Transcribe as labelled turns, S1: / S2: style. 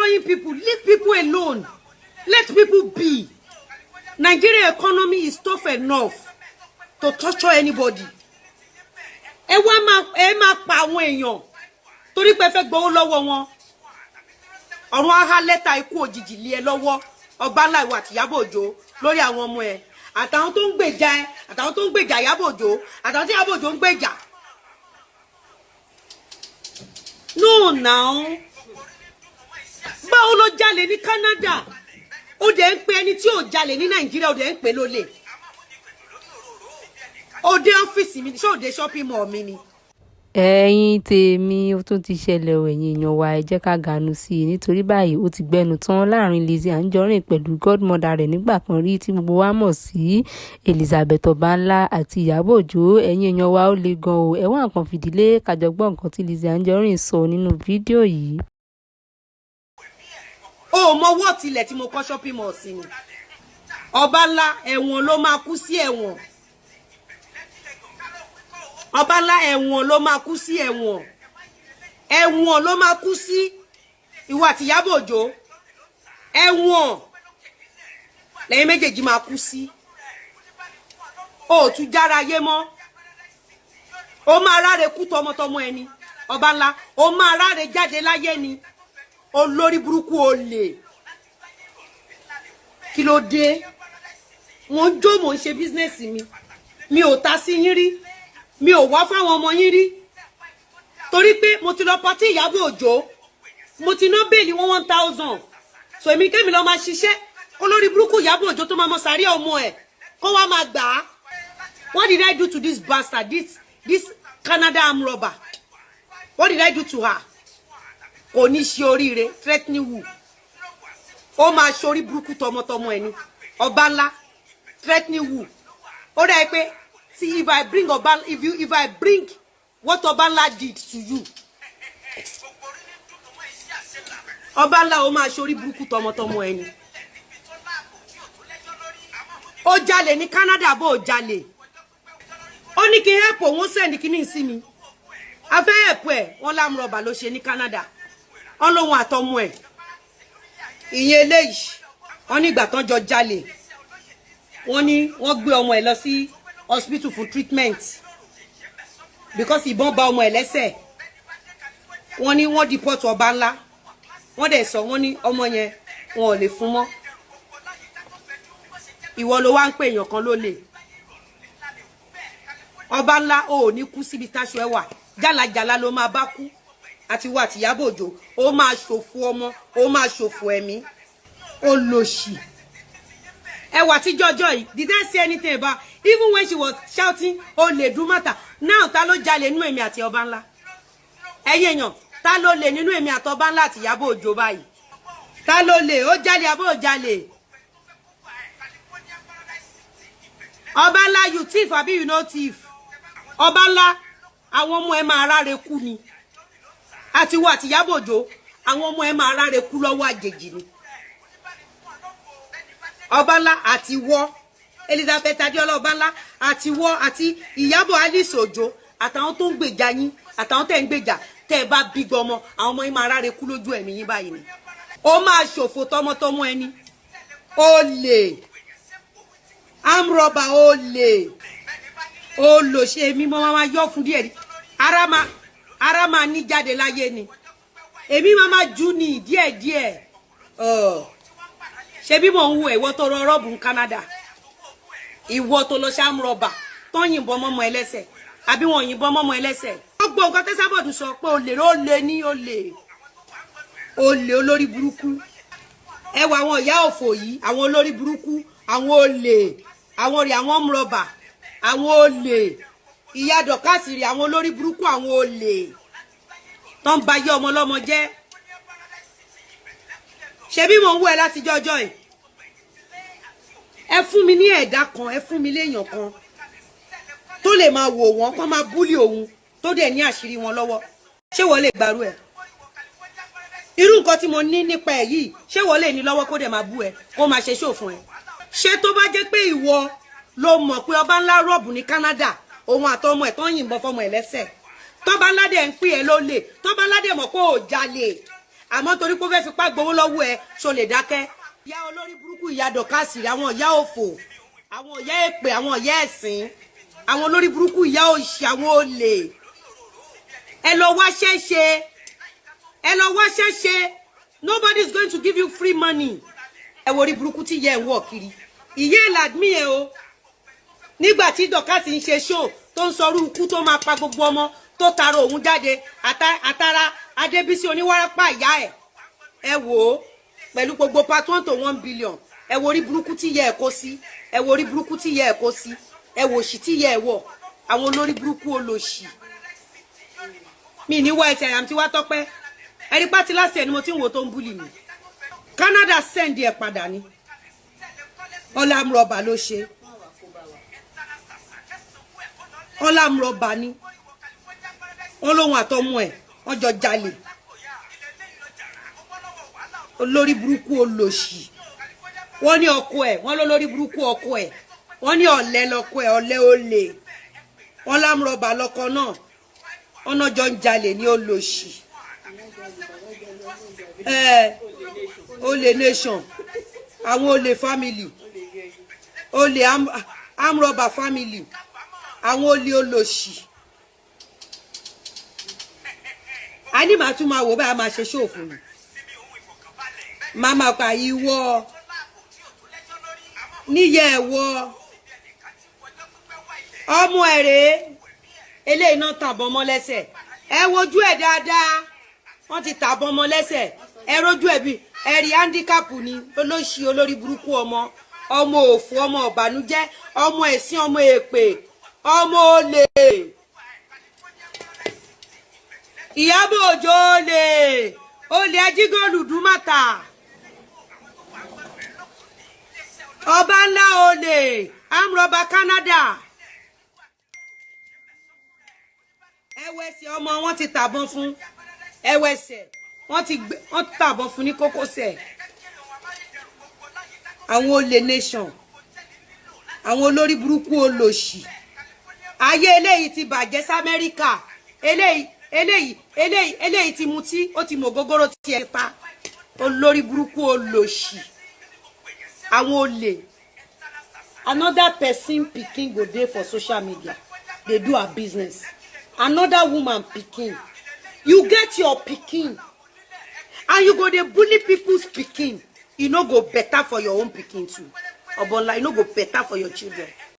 S1: destroying people. Leave people alone. Let people be. Nigeria economy is tough enough to torture anybody. Ẹ wá máa, ẹ máa pa àwọn èèyàn torí pé ẹ fẹ́ gbowó lọ́wọ́ wọn. Ọ̀run á lẹ́tà ikú òjijì lé ẹ lọ́wọ́, ọba ńlá, ìwà àtìyábọ̀ Òjó, lórí àwọn ọmọ ẹ, àtàwọn tó ń gbèjà ẹ, àtàwọn tó ń gbèjà Ìyábọ̀ Òjó, àtàwọn tí Ìyábọ̀ Òjó ń gbèjà. No now, báwo ló jalè ní Canada, ó dẹ̀ ń pe ẹni tí ò jalè ní Nàìjíríà, ó dẹ̀ ń pè lólè? Ó dé ọ́fíìsì mi, ṣé ó dé shopping mall mi ni?
S2: Ẹ̀yin tèmi, ó tún ti ṣẹlẹ̀ o. Ẹ̀yin èèyàn wa, ẹ jẹ́ ká ganu sí i, nítorí báyìí ó ti gbẹnu tán láàrin Lizzy Anjorin pẹ̀lú godmother rẹ̀ nígbà kan rí tí gbogbo wa mọ̀ sí Elizabeth Ọbanla àti Ìyábọ̀ Òjó. Ẹ̀yin èèyàn wa, ó le gan o. Ẹ wá nǹkan fìdí lé, ká jọ gbọ́ nǹkan tí Lizzy Anjorin sọ nínú fídíò yìí.
S1: O mọ wọ́ tilẹ̀ tí mo kọ́ shopping mall sí ni. Ọba ńlá, ẹ̀wọ̀n ló máa kú sí. Ẹ̀wọ̀n, ọba ńlá, ẹ̀wọ̀n ló máa kú sí. Ẹ̀wọ̀n, ẹ̀wọ̀n ló máa kú sí, ìwọ àti Ìyábọ̀ Òjó. Ẹ̀wọ̀n lẹ́yìn méjèèjì máa kú sí. O ò tún jára ayé mọ́. O máa ráre kú tọmọtọmọ ẹni. Ọba ńlá, o máa ráre jáde láyé ni. Olórí burúkú, olè. Kí ló dé? Mo ń jó, mò ń ṣe business mi. Mi ò ta sí yín rí, mi ò wá fáwọn ọmọ yín rí, torí pé mo ti lọ party Ìyábọ̀ Òjó, mo ti ná bail wọn 1,000. So èmi kémi lọ máa ṣiṣẹ́, olórí burúkú Ìyábọ̀ Òjó tó máa mọ sàárẹ̀ ọmọ ẹ̀ kó wá máa gbà á. What did I do to this bastard, this Canada arm robber? What did I do to her? Kò ní ṣe oríire. Threatening who? Ó máa ṣorí burúkú tọmọtọmọ ẹni. Ọba ńlá, threatening who? Ó dà pé, see, if I bring ọba, if I bring what ọba ńlá did to you, ọba ńlá, ó máa ṣorí burúkú tọmọtọmọ ẹni. Ó jalè ní Canada, bó o jalè, ó ní kí n help òun, send kíní sí mi, a fẹ́ help ẹ̀. Wọ́n l'armed robber ló ṣe ní Canada, wọ́n lóhun àtọmọ ẹ̀. Ìyẹn eléyìí, wọ́n ní ìgbà tán jọ jalè, wọ́n ní wọ́n gbé ọmọ ẹ̀ lọ sí hospital fún treatment because ìbọn bá ọmọ ẹ̀ lẹ́sẹ̀. Wọ́n ní wọ́n deport ọba ńlá. Wọ́n dẹ̀ sọ, wọ́n ní ọmọ yẹn, wọn ò lè fún mọ́. Ìwọ ló wá ń pè èèyàn kan lólè. Ọba ńlá, o ò ní kú síbi táṣọ ẹ wà. Jálajàla ló máa bá kú, àti wà àti Ìyábọ̀ Òjó. Ó máa ṣòfò ọmọ, ó máa ṣòfò ẹ̀mí. Ó lòṣì ẹwà tí jọjọ yìí. Did I say anything about, even when she was shouting olè dúmọ̀tà? Now, ta ló jalè nínú èmi àti ọba ńlá? Ẹ̀yin èèyàn, ta ló lè nínú èmi àti ọba ńlá àti Ìyábọ̀ Òjó báyìí? Ta ló lè? Ó jalè àbó ò jalè? Ọba ńlá, you thief àbí you no thief? Ọba ńlá, àwọn ọmọ ẹ máa ráre kú ni, àti wo àti Ìyábọ̀ Òjó. Àwọn ọmọ ẹ máa ráre kú lọ́wọ́ àjèjì ni. Ọba ńlá, àti wọ Elizabeth Adéọlá, ọba ńlá, àti wọ àti Ìyábọ̀ Alice Òjó, àtàwọn tó ń gbèjà yín, àtàwọn tẹ́ ń gbèjà, tẹ́ ẹ bá bí gbọmọ, àwọn ọmọ yín máa ráre kú lójú ẹ̀mí yín báyìí ni. Ó máa ṣòfò tọmọtọmọ ẹni. Olè, armed robber, olè, olòṣè mi. Mo máa yọ fún díẹ̀, ara máa ní jáde láyé ni. Èmi máa máa jú ní díẹ̀díẹ̀. Ṣe bí mò ń wo ìwọ tó rọ rob ní Canada, ìwọ tó lọ ṣe armed robber tó ń yìnbọn mọ́mọ́ ẹlẹ́sẹ̀, àbí wọn yìnbọn mọ́mọ́ ẹlẹ́sẹ̀? Gbogbo nǹkan tẹ́sàbọ̀dù sọ pé olè, olè ní, olè, olè, olórí burúkú. Ẹ wọ àwọn ìyá òfò yìí, àwọn olórí burúkú, àwọn olè, àwọn rè, àwọn armed robber, àwọn olè, ìyá dọ̀kásì rè, àwọn olórí burúkú, àwọn olè tó ń ba yé ọmọ ọlọ́mọ jẹ́. Ṣebí mò ń wú ẹ láti jọjọ́ yìí. Ẹ fún mi ní ẹ̀dá kan, ẹ fún mi léèyàn kan tó lè máa wò wọ́n kó máa bully òun, tó dẹ̀ ní àṣírí wọn lọ́wọ́. Ṣé wọ́n lè gbàrú ẹ̀? Irú nǹkan tí mo ní nípa ẹ̀ yìí, ṣé wọ́n lè ní lọ́wọ́ kó dẹ̀ máa bú ẹ, kó máa ṣe ṣòfò fún ẹ? Ṣé tó bá jẹ́ pé ìwọ ló mọ̀ pé ọba ńlá rob ní Canada, òun àtọmọ ẹ̀ tó ń yìnbọn fọmọ ẹ̀ lẹ́sẹ̀, tọ́ba ńlá dẹ̀ ń pè ẹ́ lólè, tọ́ba ńlá dẹ̀ mọ̀ pé ò jalè, Àmọ́ torí pé ó fẹ́ fipá gbowó lọ́wọ́ ẹ, ṣo lè dákẹ́? Ìyá olórí burúkú, ìyá Dorcas, àwọn ìyá òfò, àwọn ìyá èpè, àwọn ìyá ẹ̀sìn, àwọn olórí burúkú, ìyá òṣì, àwọn olè. Ẹ lọ wáṣẹ́ ṣe, ẹ lọ wáṣẹ́ ṣe. Nobody is going to give you free money. Ẹ wo orí burúkú tí ìyá ẹ̀ ń wọ̀ kiri. Ìyá ẹ̀ làdmí ẹ o. Nígbà tí Dorcas ń ṣe show, tó ń sọrú ikú tó máa pa gbogbo ọmọ tó tara òun jáde, àtàrà Adébísí oníwárápá ìyá ẹ̀, ẹ wò ó pẹ̀lú gbogbo part 1 to 1 billion. Ẹ wo orí burúkú tí ìyá ẹ̀ kó sí. Ẹ wo orí burúkú tí ìyá ẹ̀ kó sí. Ẹ wò òṣì tí ìyá ẹ̀ wọ̀. Àwọn olórí burúkú olòṣì mi ní wá ẹsẹ̀ àyàmú tí wá tọ́pẹ́. Ẹni pátí láti ẹni mo ti ń wò tó ń bully mi. Canada send ẹ padà ní ọlámrọ̀bà ló ṣe, ọlámrọ̀bà ni wọ́n lóhun àtọmọ ẹ̀ wọ́n jọ jalè. Olórí burúkú olòṣì. Wọ́n ní ọkọ ẹ̀, wọ́n ló lórí burúkú ọkọ ẹ̀. Wọ́n ní ọ̀lẹ lọ́kọ ẹ̀, ọ̀lẹ olè. Wọ́n lámrọ̀bà lọ́kọ náà, wọ́n náà jọ ń jalè ní olòṣì ẹ. Olè nation, àwọn olè family, olè amrọ̀bà family, àwọn olè olòṣì. A ní màá tún máa wò báyà, máa ṣe ṣóò fún mi, máa máa pa ìwọ níyẹ ẹwọ ọmọ ẹ rèé. Eléyìí náà tàbọn mọ́ lẹ́sẹ̀. Ẹ wojú ẹ dáadáa, wọ́n ti tàbọn mọ́ lẹ́sẹ̀. Ẹ rójú ẹ bí ẹ rí handicap ni. Olóṣì, olórí burúkú ọmọ, ọmọ òfò, ọmọ ọ̀bànújẹ́, ọmọ ẹ̀sìn, ọmọ èpè, ọmọ olè. Ìyábọ̀ Òjó, olè, olè ajígọ́ọ̀lù dùmàtà, ọba ńlá olè amrọ̀bà Canada. Ẹwẹsẹ ọmọ wọn ti tàbọn fún ẹwẹsẹ, wọn ti gbé wọn tàbọn fún ní kókósẹ̀. Àwọn olè nation, àwọn olórí burúkú olòṣì. Ayé eléyìí ti bàjẹ́ sí Amẹ́ríkà. Eléyìí, eléyìí, eléyìí, eléyìí ti mutí, ó ti mọ̀ gógóró tiẹ̀ pa. Olórí burúkú olòṣì, àwọn olè. Another person pikin go dey for social media dey do her business. Another woman pikin. You get your pikin and you go dey bully people's pikin. E no go better for your own pikin too. Ọbọnla, e no go better for your children.